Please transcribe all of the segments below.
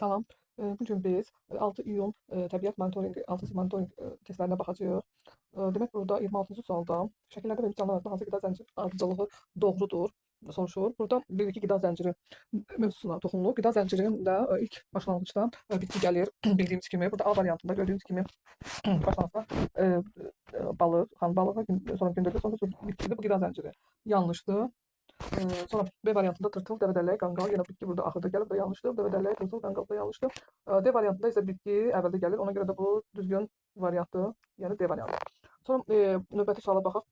Salam. Bu gün biz 6 iyun təbiət monitorinqi, 6 monitorinq testlərinə baxacağıq. Demək, burada 26-cı sualda şəkillərdə verilmiş canlılar arasında hansı qida zənciri ardıcıllığı doğrudur soruşur. Burada bir iki qida zənciri mövzusuna toxunulub. Qida zəncirində ilk başlanğıcda bitki gəlir bildiyimiz kimi. Burada A variantında gördüyünüz kimi başlanğıcda balıq, xan balığı, sonra gündəlik, sonra bitkidir. Bu qida zənciri yanlışdır. Sonra B variantında tırtıl, dəvədəllək, qanqal, yenə bitki burada axırda gəlib, bu da yanlışdır. Dəvədəllək, tırtıl, qanqal da yanlışdır. D variantında isə bitki əvvəldə gəlir. Ona görə də bu düzgün variantdır. Yəni D variantı. Sonra növbəti suala baxaq.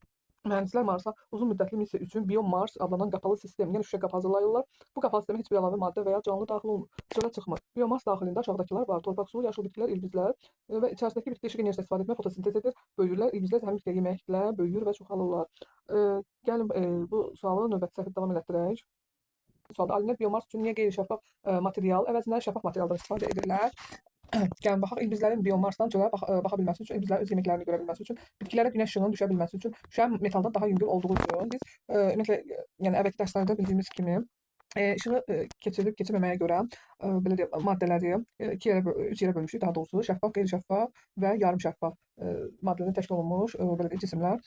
Mühəndislər Marsa uzun müddətli missiya üçün BioMars adlanan qapalı sistem, yəni şüşə qapı hazırlayırlar. Bu qapalı sistemə heç bir əlavə maddə və ya canlı daxil olmur. Çölə çıxmır. BioMars daxilində aşağıdakılar var: torpaq, su, yaşıl bitkilər, ilbizlər və içərisindəki bitki işıq enerjisi istifadə etmə, fotosintez edir, böyüyürlər. İlbizlər həmin bitkiyə yeməklə böyüyür və çoxalırlar. Gəlin bu sualı növbəti səhifədə davam elətdirək. Sualda alimlər BioMars üçün niyə qeyri-şəffaf material əvəzinə şəffaf materialdan istifadə edirlər? Gəlin baxaq, ilbizlərin BioMarsdan çölə baxa bilməsi üçün, ilbizlərin öz yeməklərini görə bilməsi üçün, bitkilərə günəş işığının düşə bilməsi üçün, şüşənin metaldan daha yüngül olduğu üçün biz ümumiyyətlə, yəni əvvəlki dərslərdə bildiyimiz kimi işığı keçirib keçirməməyə görə belə deyək, maddələri iki yerə, üç yerə bölmüşdük, daha doğrusu şəffaf, qeyri-şəffaf və yarım şəffaf maddələrdən təşkil olunmuş belə deyək, cisimlər.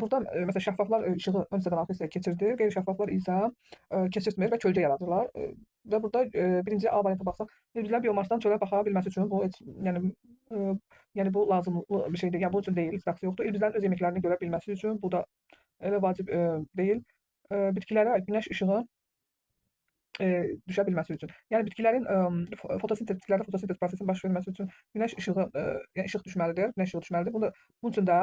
Burada məsələn şəffaflar işığı ön hissədən arxa hissəyə keçirdir, qeyri-şəffaflar isə keçirtmir və kölgə yaradırlar. Və burada birinci A variantına baxsaq, ilbizlər BioMarsdan çölə baxa bilməsi üçün bu heç, yəni yəni bu lazımlı bir şeydir. Yəni bunun üçün deyil, heç rəqsi yoxdur. İlbizlərin öz yeməklərini görə bilməsi üçün bu da elə vacib deyil. Bitkilərə günəş işığı düşə bilməsi üçün. Yəni bitkilərin fotosintez, bitkilərdə fotosintez prosesinin baş verməsi üçün günəş işığı, yəni işıq düşməlidir, günəş işığı düşməlidir. Bunu bunun üçün də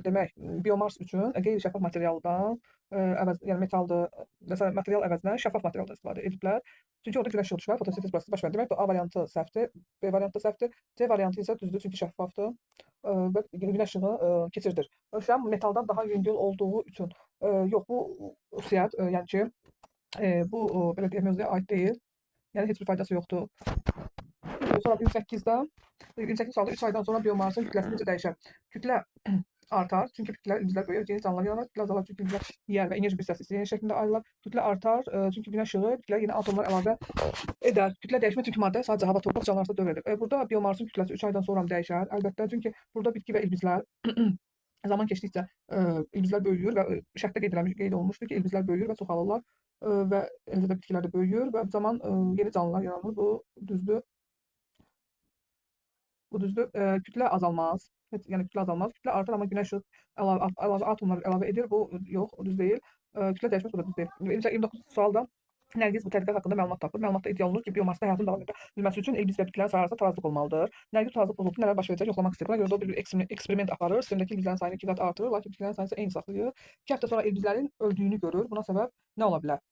demək, BioMars üçün qeyri-şəffaf materialdan əvəz, yəni metaldır, məsələn material əvəzinə şəffaf materialdan istifadə ediblər. Çünki orada günəş işığı düşməli, fotosintez prosesi baş verir. Demək, bu A variantı səhvdir, B variantı səhvdir, C variantı isə düzdür, çünki şəffafdır və günəş işığı keçirdir. Şüşə metaldan daha yüngül olduğu üçün yox, bu xüsusiyyət, yəni ki, bu belə deyək, mövzuya aid deyil. Yəni heç bir faydası yoxdur. Sonra 28-də 28 sualda 3 aydan sonra BioMarsın kütləsi necə dəyişər? Kütlə artar, çünki bitkilər, ilbizlər böyüyür, yeni canlılar yaranır. Kütlə azalar, çünki ilbizlər yeyər və enerji bir hissəsi isti şəklində ayrılar. Kütlə artar, çünki günəş işığı bitkilərə yeni atomlar əlavə edər. Kütlə dəyişmir, çünki maddə sadəcə hava, torpaq, canlılar arasında dövr edir. Burada BioMarsın kütləsi 3 aydan sonra dəyişər. Əlbəttə, çünki burada bitki və ilbizlər zaman keçdikcə ilbizlər böyüyür və şərtdə qeyd edilmiş, qeyd olunmuşdur ki, ilbizlər böyüyür və çoxalırlar və eləcə də bitkilər də böyüyür və bu zaman yeni canlılar yaranır. Bu düzdür. Bu düzdür. Kütlə azalmaz. Heç, yəni kütlə azalmaz. Kütlə artar, amma günəş işığı əlavə atomlar əlavə edir. Bu yox, düz deyil. Kütlə dəyişməz, bu da düz deyil. 29 sualda Nərgiz bu tədqiqat haqqında məlumat tapır. Məlumatda iddia olunur ki, BioMarsda həyatın davam edə bilməsi üçün ilbiz və bitkilərin sayı arasında tarazlıq olmalıdır. Nərgiz tarazlıq pozuldu, nələr baş verəcək yoxlamaq istəyir. Buna görə də o bir eksperiment aparır. Sistemdəki ilbizlərin sayını 2 qat artırır, lakin bitkilərin sayını isə eyni saxlayır. 2 həftə sonra ilbizlərin öldüyünü görür. Buna səbəb nə ola bilər?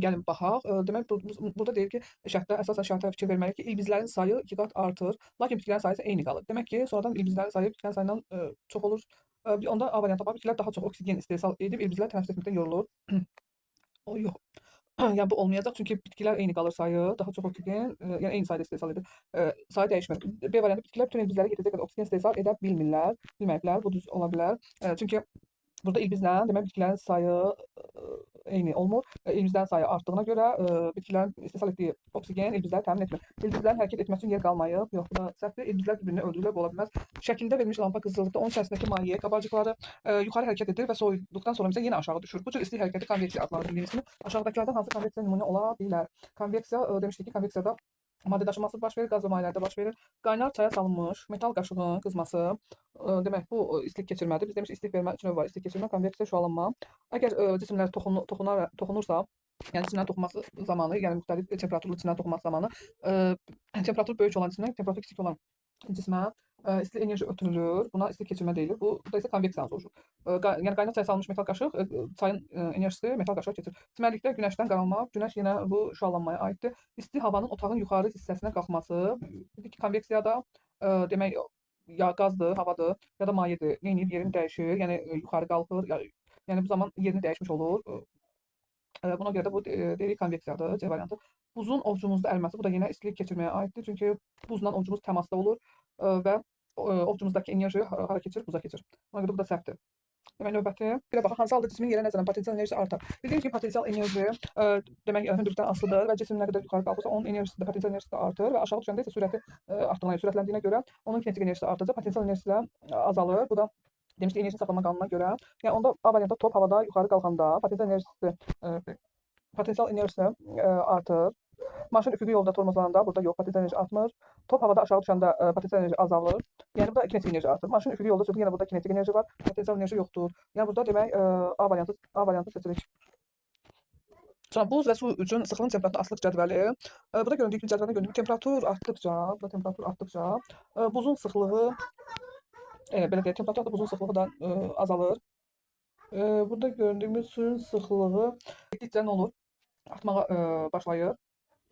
Gəlin baxaq. Demək, burada deyir ki, şərtdə əsasən şərtə fikir verməliyik ki, ilbizlərin sayı 2 qat artır, lakin bitkilərin sayı isə eyni qalır. Demək ki, sonradan ilbizlərin sayı bitkilərin sayından çox olur. Onda A variantı bax, bitkilər daha çox oksigen istehsal edib, ilbizlər tənəffüs etməkdən yorulur. O yox. Yəni bu olmayacaq, çünki bitkilər eyni qalır sayı, daha çox oksigen, yəni eyni sayda istehsal edir. Sayı dəyişmir. B variantı, bitkilər bütün ilbizlərə yetəcək qədər oksigen istehsal edə bilmirlər, bilməyiblər. Bu düz ola bilər. Çünki burada ilbizlə demək bitkilərin sayı eyni olmur. İlbizlərin sayı artdığına görə bitkilərin istehsal etdiyi oksigen ilbizləri təmin etmir. İlbizlərin hərəkət etməsi üçün yer qalmayıb. Yox, bu da səhvdir. İlbizlər bir-birini öldürürlər, bu ola bilməz. Şəkildə verilmiş lampa qızdırıldıqda onun içərisindəki maye qabarcıqları yuxarı hərəkət edir və soyuduqdan sonra isə yenə aşağı düşür. Bu cür isti hərəkəti konveksiya adlanır bildiyimiz kimi. Aşağıdakılardan hansı konveksiya nümunə ola bilər? Konveksiya demişdik ki, konveksiyada maddə daşıması baş verir, qaz və mayelərdə baş verir. Qaynar çaya salınmış metal qaşığın qızması, demək bu istilik keçirmədir. Biz demişik istilik vermə üç növ var. İstilik keçirmə, konveksiya, şüalanma. Əgər cisimlər toxunursa, yəni cisimlərin toxunması zamanı, yəni müxtəlif temperaturlu cisimlərin toxunması zamanı, temperatur böyük olan cisimdən temperatur kiçik olan cismə isti enerji ötürülür. Buna istilik keçirmə deyilir. Bu da isə konveksiyanı soruşur. Yəni qaynar çaya salınmış metal qaşıq, çayın enerjisi metal qaşığa keçir. Çimərlikdə günəşdən qaralma, günəş yenə bu şüalanmaya aiddir. İsti havanın otağın yuxarı hissəsinə qalxması, dedik ki, konveksiyada demək ya qazdır, havadır, ya da mayedir. Neyniyir? Yerini dəyişir, yəni yuxarı qalxır, yəni bu zaman yerini dəyişmiş olur. Buna görə də bu deyirik konveksiyadır, C variantı. Buzun ovcumuzda əriməsi, bu da yenə istilik keçirməyə aiddir. Çünki buzla ovcumuz təmasda olur və ovcumuzdakı enerji hara keçir? Buza keçir. Ona görə bu da səhvdir. Demək növbəti. Bir də baxaq, hansı halda cismin yerə nəzərən potensial enerjisi artar? Bildiyimiz kimi potensial enerji demək hündürlükdən asılıdır və cisim nə qədər yuxarı qalxırsa onun enerjisi də, potensial enerjisi də artır və aşağı düşəndə isə sürəti artdığına, sürətləndiyinə görə onun kinetik enerjisi artacaq, potensial enerjisi də azalır. Bu da demişdik enerji saxlama qanununa görə. Yəni onda A variantda top havada yuxarı qalxanda potensial enerjisi artır. Maşın üfüqi yolda tormozlananda burada yox, potensial enerji artmır. Top havada aşağı düşəndə potensial enerji azalır. Yəni burada kinetik enerji artır. Maşın üfüqi yolda sürtür, yenə burada kinetik enerji var, potensial enerji yoxdur. Yəni burada demək A variantı seçirik. Sonra buz və su üçün sıxlığın temperaturun asılılıq cədvəli. Burada göründüyü kimi, cədvəldə göründüyü kimi temperatur artdıqca, buzun sıxlığı, belə deyək, temperatur artdıqca buzun sıxlığı da azalır. Burada göründüyümüz suyun sıxlığı getdikcə nə olur? Artmağa başlayır.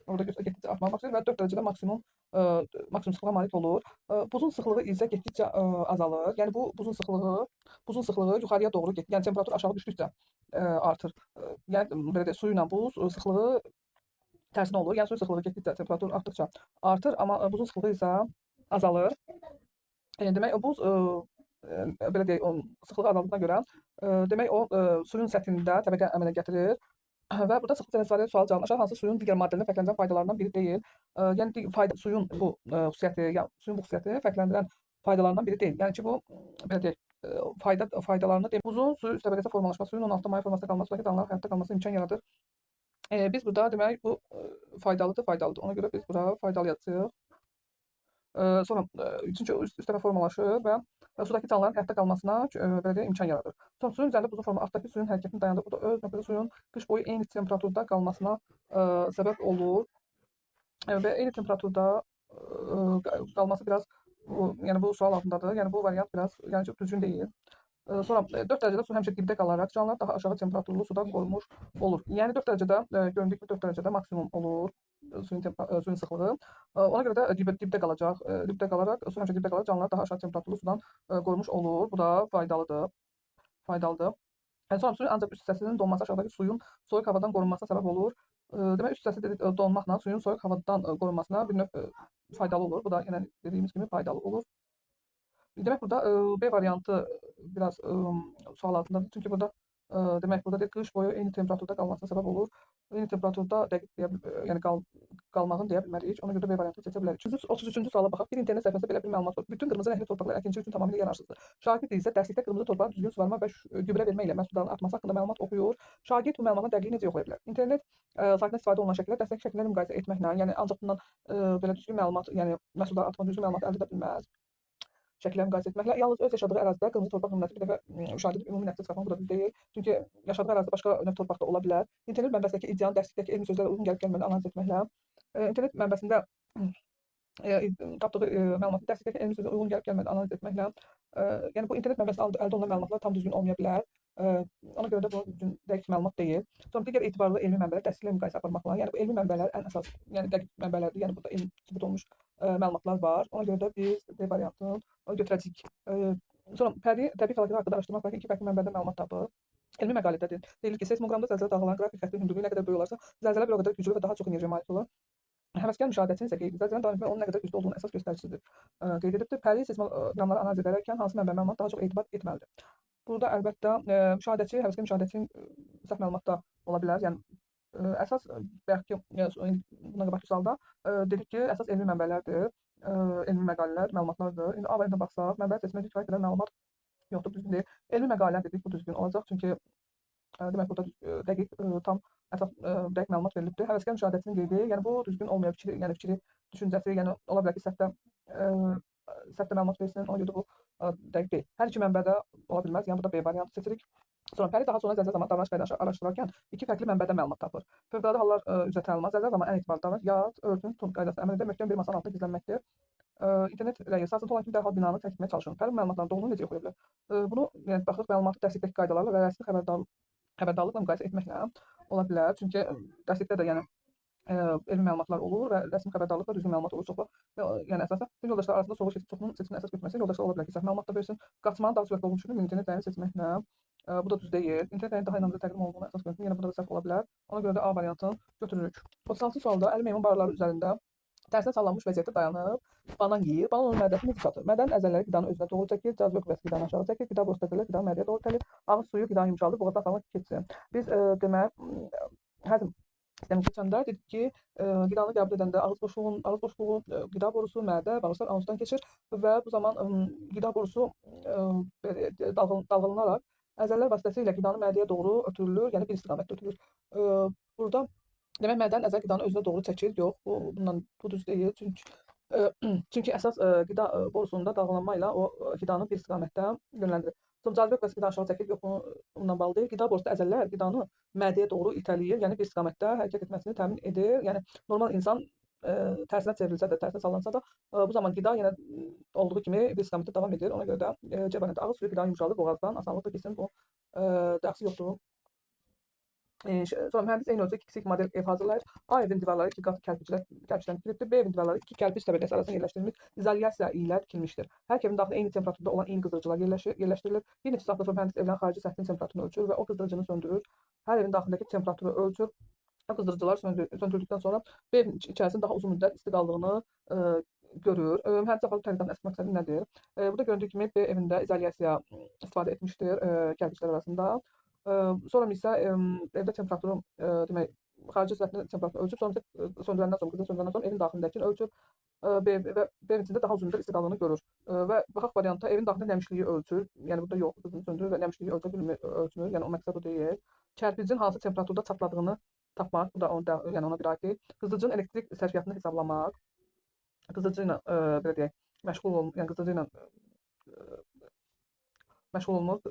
Orada getdikcə artmağa başlayır və 4 dərəcədə maksimum sıxlığa malik olur. Buzun sıxlığı isə getdikcə azalır. Yəni bu buzun sıxlığı yuxarıya doğru gedir. Yəni temperatur aşağı düşdükcə artır. Yəni belə deyək, su ilə buz sıxlığı tərsinə olur. Yəni suyun sıxlığı getdikcə temperatur artdıqca artır, amma buzun sıxlığı isə azalır. Demək o buz belə deyək, onun sıxlığı azaldığına görə demək o suyun səthində təbəqə əmələ gətirir. Və burada sıxlıq istifadə sual cavabı aşağı hansı suyun digər maddələrdən fərqləndirən faydalarından biri deyil. Yəni fayda suyun bu xüsusiyyəti, yəni suyun bu xüsusiyyəti fərqləndirən faydalarından biri deyil. Yəni ki bu belə deyək, faydalarını deyil. Buzun suyu üst təbəqəsi formalaşması, suyun onun altında maye formasında qalması, sudakı canlıların həyatda qalmasına imkan yaradır. Biz burada demək bu faydalıdır, faydalıdır. Ona görə biz bura faydalı yazacağıq. Sonra çünki üst təbəqə formalaşır və sudakı canlıların həyatda qalmasına belə deyək, imkan yaradır. Sonra suyun üzərində buzun forma altdakı suyun hərəkətini dayandırır. Bu da öz növbədə suyun qış boyu eyni temperaturda qalmasına səbəb olur. Və eyni temperaturda qalması biraz yəni bu sual altındadır. Yəni bu variant biraz yəni düzgün deyil. Sonra 4 dərəcədə su həmişə dibdə qalaraq canlılar daha aşağı temperaturlu suda qorunmuş olur. Yəni 4 dərəcədə göründüyü kimi 4 dərəcədə maksimum olur suyun sıxlığı. Ona görə də dibdə qalacaq. Dibdə qalaraq, su həmişə dibdə qalaraq canlılar daha aşağı temperaturlu sudan qorunmuş olur. Bu da faydalıdır. Faydalıdır. Sonra suyun ancaq üst hissəsinin donması aşağıdakı suyun soyuq havadan qorunmasına səbəb olur. Demək üst hissəsi donmaqla suyun soyuq havadan qorunmasına bir növ faydalı olur. Bu da yenə dediyimiz kimi faydalı olur. Demək burada B variantı biraz sual altındadır. Çünki burada demək burada deyir, qış boyu eyni temperaturda qalmasına səbəb olur. Eyni temperaturda dəqiq deyə, yəni qalmağını deyə bilmərik. Ona görə də B variantını seçə bilərik. 33-cü suala baxaq. Bir internet səhifəsində belə bir məlumat var. Bütün qırmızı rəngli torpaqlar əkinçilik üçün tamamilə yararsızdır. Şagird isə dərslikdə qırmızı torpağa düzgün suvarma və gübrə vermə ilə məhsuldarlığın artması haqqında məlumat oxuyur. Şagird bu məlumatın dəqiqliyini necə yoxlaya bilər? İnternet saytına istifadə olunan şəkillər dəstək şəkillərlə müqayisə etməklə, yəni ancaq bundan belə düzgün məlumat, yəni məhsuldarlıq artma düzgün məlumat əldə edə bilməz. Şəkilləri müqayisə etməklə, yalnız öz yaşadığı ərazidə qırmızı torpaq nümunəsi bir dəfə müşahidə edib ümumi nəticə çıxartmaq bu da düz deyil. Çünki yaşadığı ərazidə başqa növ torpaq da ola bilər. İnternet mənbəsindəki iddianın dərslikdəki elmi sözlərə uyğun gəlib gəlmədiyini analiz etməklə, internet mənbəsində tapdığı məlumatın dərslikdəki elmi sözlərə uyğun gəlib gəlmədiyini analiz etməklə, yəni bu internet mənbəsində əldə olunan məlumatlar tam düzgün olmaya bilər. Ona görə də bu düzgün dəqiq məlumat deyil. Sonra digər etibarlı elmi mənbələr dərsliklə müqayisə aparmaqla, yəni bu elmi mənbələr ən əsas, yəni dəqiq mənbələrdir. Yəni burada elmi sübut olmuş məlumatlar var. Ona görə də biz D variantını götürəcəyik. Sonra Pəri təbii fəlakətlər haqqında araşdırma apararkən iki fərqli mənbədən məlumat tapır. Elmi məqalədə deyilir ki, seismoqramda zəlzələ dalğalarının qrafik xətti hündürlüyü nə qədər böyük olarsa, zəlzələ bir o qədər güclü və daha çox enerjiyə malik olur. Həvəskar müşahidəçinin isə qeyd zəlzələnin davam etmək onun nə qədər güclü olduğunu əsas göstəricisidir. Qeyd edibdir. Pəri seismoqramları analiz edərkən hansı mənbə məlumat daha çox etibar etməlidir? Burada əlbəttə müşahidəçi, həvəskar müşahidəçinin səhv məlumat da ola bilər. Yəni əsas bayaq ki, bundan qabaqki sualda dedik ki, əsas elmi mənbələrdir, elmi məqalələr, məlumatlardır. İndi A variantına baxsaq, mənbə seçmədə kifayət qədər məlumat yoxdur, düzgün deyil. Elmi məqalə dedik, bu düzgün olacaq. Çünki demək burada dəqiq, tam ətraf dəqiq məlumat verilibdir. Həvəskar müşahidəçinin qeydi, yəni bu düzgün olmaya fikri, yəni fikri, düşüncəsi, yəni ola bilər ki, səhvdə məlumat versin, ona görə də bu dəqiq deyil. Hər iki mənbədə ola bilməz, yəni burada B variantı seçirik. Sonra Pəri daha sonra zəlzələ zamanı davranış qaydasını araşdırarkən iki fərqli mənbədən məlumat tapır. Fövqəladə hallar üzrə təlimat, zəlzələ zamanı ən etibarlı davranış yaz, örtün, tun qaydasına əməl edərək möhkəm bir masanın altında gizlənməkdir. İnternet rəyi sarsıntı olan kimi dərhal binanı tərk etməyə çalışın. Pəri məlumatların doğruluğunu necə yoxlaya bilər? Bunu yəni baxırıq məlumatı dərslikdəki qaydalarla və rəsmi xəbərdarlıqla müqayisə etməklə ola bilər. Çünki dərslikdə də yəni elmi məlumatlar olur və rəsmi xəbərdarlıqda düzgün məlumat olur çoxlu. Yəni əsasən sinif yoldaşları arasında soğuq keçid çoxunun seçiminə əsas götürməsi yoldaşlar ola bilər ki, səhv məlumat da versin. Qaçmanın daha sürətli olduğunu düşünür, internet rəyini seçməklə. Bu da düz deyil. İnternet rəyinin daha inandırıcı təqdim olunduğuna əsas götürmək. Yenə burada da səhv ola bilər. Ona görə də A variantını götürürük. 36-cı sualda 50 meymun barları üzərində Tərsinə sallanmış vəziyyətdə dayanıb banan yeyir. Banan onun mədəsini necə çatır? Mədənin əzələləri qidanı özünə doğru çəkir, cazibə qüvvəsi qidanı aşağı çəkir, qida borusu əzələləri qidanı mədəyə doğru itəlir, ağız suyu qidanı yumşaldır, boğazdan aparmaq keçsin. Biz demək, həzm sistemi keçəndə dedik ki, qidanı qəbul edəndə ağız boşluğu, qida borusu, mədə, bağırsaq anusdan keçir və bu zaman qida borusu dalğalanaraq əzələlər vasitəsilə qidanı mədəyə doğru ötürülür, yəni bir istiqamətdə ötürülür. Burada demək, mədənin əzəl qidanı özünə doğru çəkir. Yox, bu düz deyil. Çünki əsas qida borusunda dalğalanma ilə o qidanı bir istiqamətdə yönləndirir. Sonra cazibə qüvvəsi qidanı aşağı çəkir. Yox, bununla bağlı deyil. Qida borusunda əzələlər qidanı mədəyə doğru itələyir. Yəni bir istiqamətdə hərəkət etməsini təmin edir. Yəni normal insan tərsinə çevrilsə də, tərsinə sallansa da bu zaman qida yenə olduğu kimi bir istiqamətdə davam edir. Ona görə də C variantı ağız suyu qidanı yumşaldır, boğazdan asanlıqla keçsin. Bu dəxsi yoxdur. Sonra mühəndis eyni ölçüdə 2 kiçik model ev hazırlayır. A evin divarları 2 qat kərpiçdən tikilibdir. B evin divarları 2 kərpiç təbəqəsi arasında yerləşdirilmiş izolyasiya ilə tikilmişdir. Hər iki evin daxilində eyni temperaturda olan eyni qızdırıcılar yerləşdirilir. Bir neçə saatdan sonra mühəndis evlərin xarici səthinin temperaturunu ölçür və o qızdırıcını söndürür. Hər evin daxilindəki temperaturu ölçür. O qızdırıcılar söndürüldükdən sonra B evin içərisində daha uzun müddət isti qaldığını görür. Mühəndis aparıb tədqiqatın əsas məqsədi nədir? Burada göründüyü kimi B evində izolyasiya istifadə etmişdir kərpiçlər arasında. Sonra isə evdə temperaturu, demək, xarici səthin temperaturu ölçüb, sonra isə söndürəndən sonra, qızın söndürəndən sonra evin daxilindəkini ölçüb B və evin içində daha uzun müddət isti qaldığını görür. Və baxaq variantda evin daxilində nəmişliyi ölçür. Yəni burada yox, qızın söndürür və nəmişliyi ölçə bilmir, ölçmür. Yəni o məqsəd o deyil. Kərpicin hansı temperaturda çatladığını tapmaq, bu da yəni ona bir aid deyil. Qızdırıcının elektrik sərfiyyatını hesablamaq, qızdırıcı ilə belə deyək, məşğul ol, yəni qızdırıcı ilə məşğul olmur.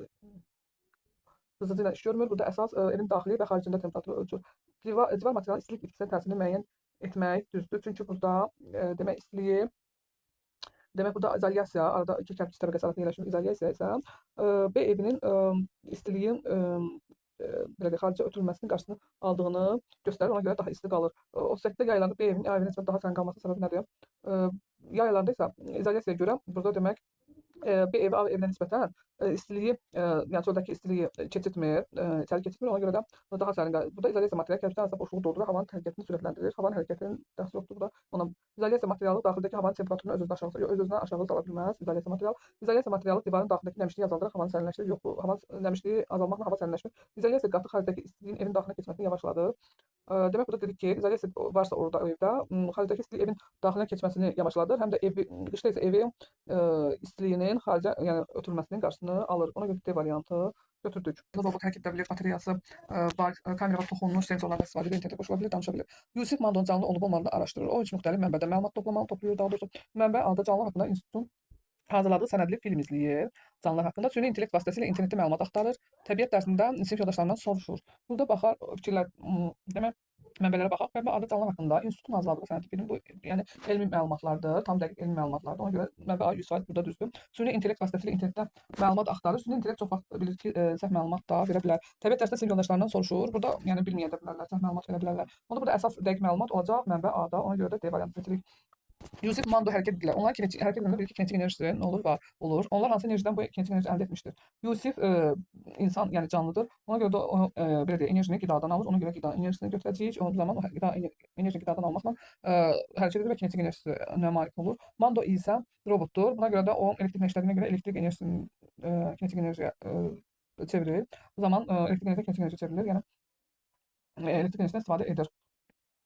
Qızdırıcı ilə iş görmür. Burada əsas evin daxili və xaricində temperaturu ölçür. Divar materialının istilik itkisinə təsirini müəyyən etmək düzdür. Çünki burada demək istiliyi, demək burada izolyasiya, arada iki kərpiç təbəqəsi arasında yerləşmiş izolyasiya isə B evinin istiliyin belə deyək, xaricə ötürülməsinin qarşısını aldığını göstərir. Ona görə daha isti qalır. 38-də yay aylarında B evinin A evinə nisbətən daha sərin qalmasının səbəbi nədir? Yay aylarında isə izolyasiyaya görə burada demək B evi A evinə nisbətən istiliyi, yəni çöldəki istiliyi keçirtmir, içəri keçirtmir. Ona görə də daha sərin qalır. Burada izolyasiya materialı kərpiçdən arasında boşluğu doldurur, havanın hərəkətini sürətləndirir. Havanın hərəkətinin dəxli yoxdur burada. Ona izolyasiya materialı daxildəki havanın temperaturunu öz-özünə aşağı sala bilməz. İzolyasiya materialı. İzolyasiya materialı divarın daxilindəki nəmişliyi azaldaraq havanı sərinləşdirir. Yox, bu hava nəmişliyi azalmaqla hava sərinləşmir. İzolyasiya qatı xaricdəki istiliyin evin daxilinə keçməsini yavaşladır. Demək burada dedik ki, izolyasiya varsa orada evdə, xaricdəki istilik evin daxilinə keçməsini yavaşladır. Həm də evi, qışda isə evin istiliyinin xaricə, yəni ötürülməsinin qarşısını alır. Ona görə D variantı götürdük. Robot hərəkət edə bilir, bateriyası var, kamera toxunmuş, sensorlardan istifadə edir, internetə qoşula bilir, danışa bilir. Yusif Mandonun canlı olub olmadığını araşdırır. O üç müxtəlif mənbədən məlumat toplayır, daha doğrusu mənbə adda canlı haqqında institutun hazırladığı sənədli film izləyir. Canlılar haqqında süni intellekt vasitəsilə internetdə məlumat axtarır. Təbiət dərsində sinif yoldaşlarından soruşur. Burada baxar, fikirlər, demək, mənbələrə baxaq. Mənbə adı canlılar haqqında institutun hazırladığı sənədli film bu, yəni elmi məlumatlardır, tam dəqiq elmi məlumatlardır. Ona görə mənbə A 100% burada düzdür. Süni intellekt vasitəsilə internetdə məlumat axtarır. Süni intellekt çox vaxt bilir ki, səhv məlumat da verə bilər. Təbiət dərsində sinif yoldaşlarından soruşur. Burada yəni bilməyə də bilərlər, səhv məlumat verə bilərlər. Onda burada əsas dəqiq məlumat olacaq mənbə A-da. Ona görə də D variantı seçirik. Yusif Mando hərəkət edirlər. Onlar kinetik hərəkət edəndə bilir ki, kinetik enerjisi nə olur? Var, olur. Onlar hansı enerjidən bu kinetik enerji əldə etmişdir? Yusif insan, yəni canlıdır. Ona görə də o belə deyək, enerjini qidadan alır. Ona görə qida enerjisini götürəcəyik. O zaman o qida enerjini qidadan almaqla hərəkət edir və kinetik enerjisinə malik olur. Mando isə robotdur. Buna görə də o elektrik işlədiyinə görə elektrik enerjisini kinetik enerjiyə çevirir. Bu zaman elektrik enerjisi kinetik enerjiyə çevrilir. Yəni elektrik enerjisindən istifadə edir.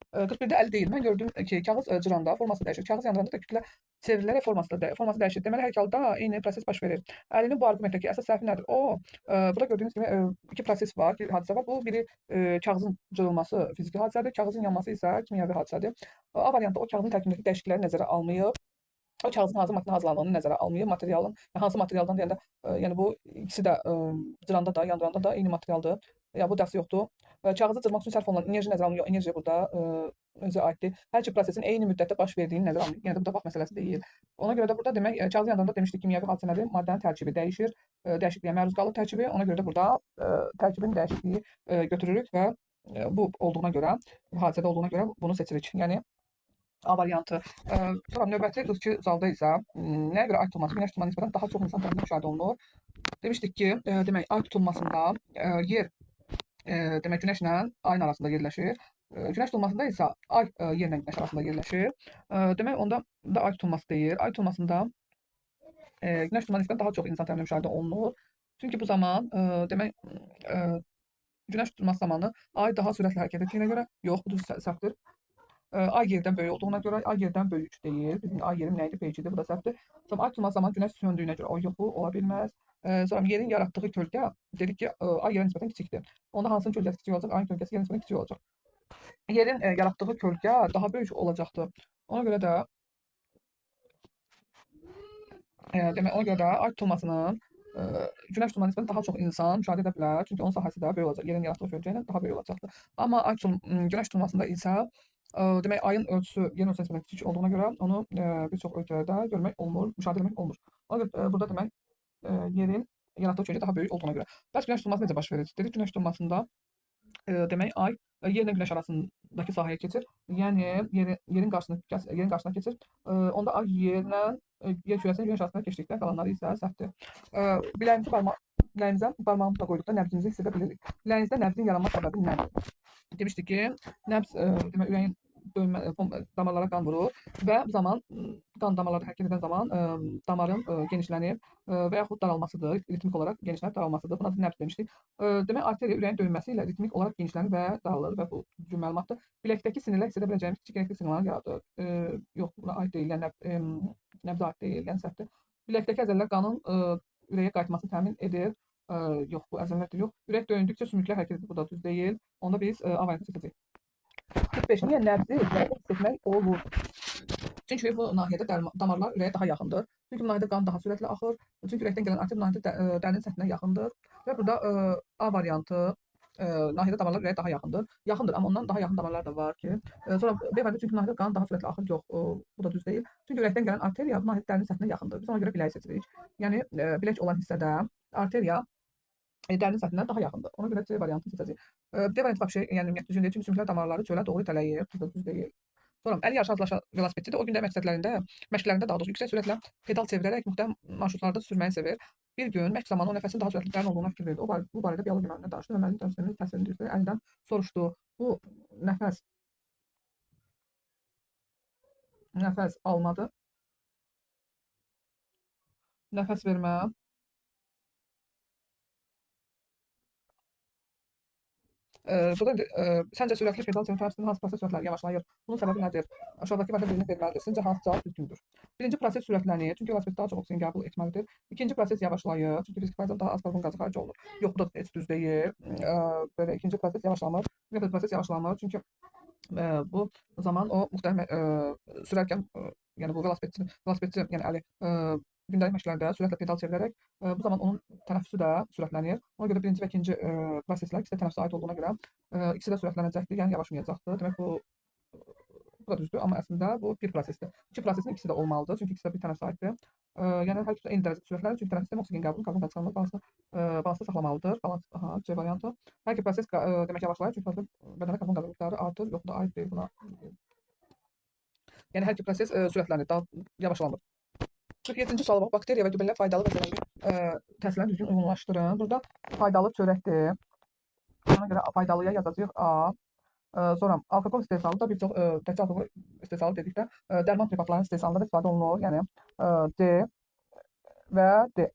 41-də 50 deyil. Mən gördüm ki, kağız cıranda forması dəyişir. Kağız yandıranda da kütlə çevrilərək forması dəyişir. Deməli, hər iki halda eyni proses baş verir. Əlinin bu arqumentdəki əsas səhvi nədir? O, burada gördüyünüz kimi iki proses var, bir hadisə var. Bu biri kağızın cırılması fiziki hadisədir, kağızın yanması isə kimyəvi hadisədir. A variantı o kağızın tərkibindəki dəyişiklikləri nəzərə almayıb. O kağızın hansı maddədən hazırlandığını nəzərə almayıb, materialın, hansı materialdan deyəndə, yəni bu ikisi də cıranda da, yandıranda da eyni materialdır. Ya bu dəxli yoxdur. Kağızı cırmaq üçün sərf olunan enerji nəzərə alınmıyor. Enerji burada özə aiddir. Hər iki prosesin eyni müddətdə baş verdiyini nəzərə alınmıyor. Yəni də burada vaxt məsələsi deyil. Ona görə də burada demək, kağızı yandıranda demişdik kimyəvi hadisə nədir? Maddənin tərkibi dəyişir, dəyişikliyə məruz qalır tərkibi. Ona görə də burada tərkibin dəyişikliyi götürürük və bu olduğuna görə, bu hadisədə olduğuna görə bunu seçirik. Yəni A variantı. Sonra növbəti 42 sualda isə nəyə görə ay tutulması günəş tutulmasına nisbətən daha çox insan tərəfindən müşahidə olunur? Demişdik ki, demək ay tutulmasında yer demək günəşlə ayın arasında yerləşir. Günəş tutulmasında isə ay yerlə günəş arasında yerləşir. Demək, onda da ay tutulması deyir. Ay tutulmasında günəş tutulmasına nisbətən daha çox insan tərəfindən müşahidə olunur. Çünki bu zaman, demək, günəş tutulması zamanı ay daha sürətli hərəkət etdiyinə görə, yox, bu düz səhvdir. Ay yerdən böyük olduğuna görə, ay yerdən böyük deyil. Bizim ay yerin nə idi? B2-dir, bu da səhvdir. Sonra ay tutulması zamanı günəş söndüyünə görə, o yox, bu ola bilməz. Sonra yerin yaratdığı kölgə, dedik ki, ay yerə nisbətən kiçikdir. Onda hansının kölgəsi kiçik olacaq? Ayın kölgəsi yerə nisbətən kiçik olacaq. Yerin yaratdığı kölgə daha böyük olacaqdır. Ona görə də demək, ona görə də ay tutulmasının günəş tutulmasına nisbətən daha çox insan müşahidə edə bilər. Çünki onun sahəsi də böyük olacaq. Yerin yaratdığı kölgə ilə daha böyük olacaqdır. Amma günəş tutulmasında isə demək, ayın ölçüsü yerin ölçüsünə nisbətən kiçik olduğuna görə onu bir çox ölkələrdə görmək olmur, müşahidə etmək olmur. Ona görə burada demək, yerin yaratdığı kölgə daha böyük olduğuna görə. Bəs günəş tutulması necə baş verir? Dedik, günəş tutulmasında demək, ay yerlə günəş arasındakı sahəyə keçir. Yəni yerin qarşısına keçir. Onda ay yerlə yer kürəsinin günəş arasına keçdikdə qalanları isə səhvdir. Biləyimizə barmağımızla qoyduqda nəbzimizi hiss edə bilirik. Biləyinizdə nəbzin yaranma səbəbi nədir? Demişdik ki, nəbz demək, ürəyin damarlara qan vurur və bu zaman qan damarlarda hərəkət edən zaman damarın genişlənib və yaxud daralmasıdır, ritmik olaraq genişlənib daralmasıdır. Buna nəbz demişdik. Demək, arteriya ürəyin döyünməsi ilə ritmik olaraq genişlənir və daralır və bu cür məlumatdır. Biləkdəki sinirlər hiss edə biləcəyimiz kiçik elektrik siqnalları yaradır. Yox, buna aid deyil, yəni nəbzə aid deyil, yəni səhvdir. Biləkdəki əzələlər qanın ürəyə qayıtmasını təmin edir. Yox, bu əzələlər də yox. Ürək döyündükcə sümüklər hərəkət edir, bu da düz deyil. Onda biz A variantını seçəcəyik. 45. Niyə nəbzi ürəkdə hiss etmək olur? Çünki bu nahiyyədə damarlar ürəyə daha yaxındır. Çünki bu nahiyyədə qan daha sürətli axır. Çünki ürəkdən gələn arteriya bu nahiyyədə dərinin səthinə yaxındır. Və burada A variantı nahiyyədə damarlar ürəyə daha yaxındır. Yaxındır, amma ondan daha yaxın damarlar da var ki. Sonra B variantı, çünki nahiyyədə qan daha sürətli axır. Yox, bu da düz deyil. Çünki ürəkdən gələn arteriya bu nahiyyədə dərinin səthinə yaxındır. Biz ona görə biləyi seçirik. Yəni bilək olan hissədə arteriya dərinin səthindən daha yaxındır. Ona görə C variantını seçəcəyik. D variantı vəbşə, yəni ümumiyyətlə düzgün deyil. Çünki sümüklər damarları çölə doğru itələyir. Bu da düz deyil. Sonra əli yarışa hazırlaşan velosipedçidir. O gündə məqsədlərində, məşqlərində daha doğrusu yüksək sürətlə pedal çevirərək müxtəlif marşrutlarda sürməyi sevir. Bir gün məşq zamanı o nəfəsin daha sürətli dərin olduğuna fikir verdi. O bu barədə biologiya müəlliminə danışdı və müəllim təsirini təsirini üzrə əlindən soruşdu. Bu nəfəs almadı. Nəfəs vermə. Burada indi, səncə sürətli pedal çevirmə təsirinin hansı proses sürətləri yavaşlayır? Bunun səbəbi nədir? Aşağıdakı variantdan birini verməlidir. Sizcə hansı cavab düzgündür? Birinci proses sürətlənir, çünki velosiped daha çox oksigen qəbul etməlidir. İkinci proses yavaşlayır, çünki fiziki faydadan daha az karbon qazı xaric olunur. Yox, bu da heç düz deyil. Belə ikinci proses yavaşlamır. Ümumiyyətlə proses yavaşlamır, çünki bu zaman o müxtəlif sürərkən, yəni bu velosipedçi, yəni əli gündəlik məşqlərdə sürətlə pedal çevirərək bu zaman onun tənəffüsü də sürətlənir. Ona görə birinci və ikinci proseslər ikisi də tənəffüsə aid olduğuna görə ikisi də sürətlənəcəkdir, yəni yavaşmayacaqdır. Demək bu da düzdür, amma əslində bu bir prosesdir. İki prosesin ikisi də olmalıdır, çünki ikisi də bir tənəffüsə aiddir. Yəni hər ikisi də eyni dərəcədə sürətlənir, çünki tənəffüsdə oksigen qəbulunu karbon qazı balansda saxlamalıdır. Balans, aha, C variantı. Hər iki proses demək yavaşlayır, çünki bədənə karbon qazı miqdarı artır. Yox, bu da aid deyil buna. Yəni hər iki proses sürətlənir, daha yavaşlanmır. 47-ci suala bax, bakteriya və gübrələr faydalı və zərərli təsirlərini düzgün uyğunlaşdırın. Burada faydalı çörəkdir. Ona görə faydalıya yazacağıq A. Sonra alkoqol istehsalı da bir çox, təkcə alkoqol istehsalı dedikdə dərman preparatlarının istehsalında da istifadə olunur. Yəni D və D.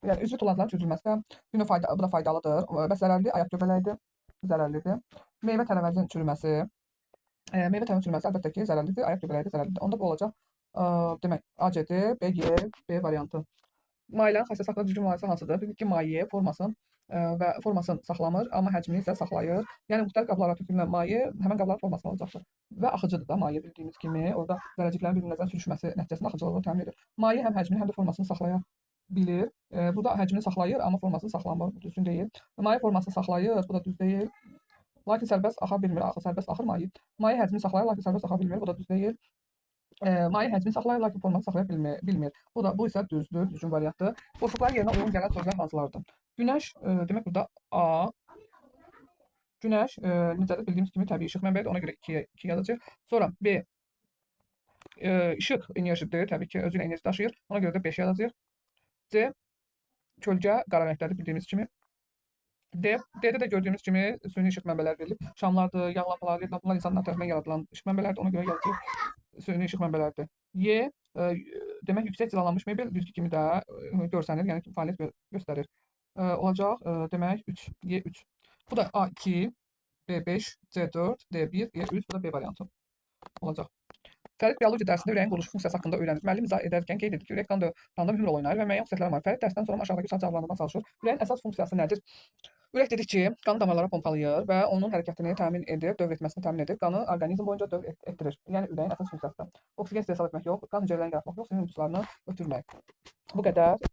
Yəni üzvü tullantıların çözülməsi də yine bu da faydalıdır. Və zərərli ayaq göbələyidir, zərərlidir. Meyvə tərəvəzin çürüməsi. Meyvə tərəvəzin çürüməsi əlbəttə ki, zərərlidir. Ayaq göbələyi də zərərlidir. Onda bu olacaq. Demək, A, C, D, B, G, B variantı. Mayələrin xassəsi haqqında düzgün müqayisə hansıdır? Bilirik ki, maye formasını və formasını saxlamır, amma həcmini isə saxlayır. Yəni müxtəlif qablara tökülən maye həmən qabların formasını alacaqdır. Və axıcıdır da maye bildiyimiz kimi. Orada zərrəciklərin bir-birindən sürüşməsi nəticəsində axıcılığı təmin edir. Maye həm həcmini, həm də formasını saxlaya bilir. Burada həcmini saxlayır, amma formasını saxlamır. Bu düzgün deyil. Maye formasını saxlayır, bu da düz deyil. Lakin sərbəst axa bilmir. Axı sərbəst axır maye. Maye həcmini saxlayır, lakin sərbəst axa bilmir. Bu da düz deyil. Maye həcmini saxlayır, lakin formasını saxlaya bilmir. Bu isə düzdür, düzgün variantdır. Boşluqların yerinə uyğun gələn sözlər hansılardır? Günəş, demək burada A. Günəş, necədir? Bildiyimiz kimi təbii işıq mənbəyidir. Ona görə 2 yazacağıq. Sonra B. İşıq enerjidir. Təbii ki, özü ilə enerji daşıyır. Ona görə də 5 yazacağıq. C. Kölgə qara rəngdədir bildiyimiz kimi. D. D-də də gördüyümüz kimi süni işıq mənbələri verilib. Şamlardır, yağ lampaları, led lampalar insanlar tərəfindən yaradılan işıq mənbələridir. Ona görə yazılır süni işıq mənbələridir. Y. Demək yüksək cilalanmış mebel güzgü kimi də görsənir, yəni ki, fəaliyyət göstərir. Olacaq demək 3. Y3. Bu da A2, B5, C4, D1, E3. Bu da B variantı olacaq. Fərid biologiya dərsində ürəyin quruluşu funksiyası haqqında öyrənir. Müəllim izah edərkən qeyd edir ki, ürək qan dövranında mühüm rol oynayır və müəyyən xüsusiyyətləri var. Fərid dərsdən sonra aşağıdakı sual cavablandırmağa çalışır. Ürəyin əsas funksiyası nədir? Ürək dedik ki, qanı damarlara pompalayır və onun hərəkətini təmin edir, dövr etməsini təmin edir. Qanı orqanizm boyunca dövr etdirir. Yəni ürəyin əsas funksiyasıdır. Oksigen istehsal etmək yox, qan hüceyrələrini yaratmaq yox, sinir impulslarını ötürmək. Bu qədər.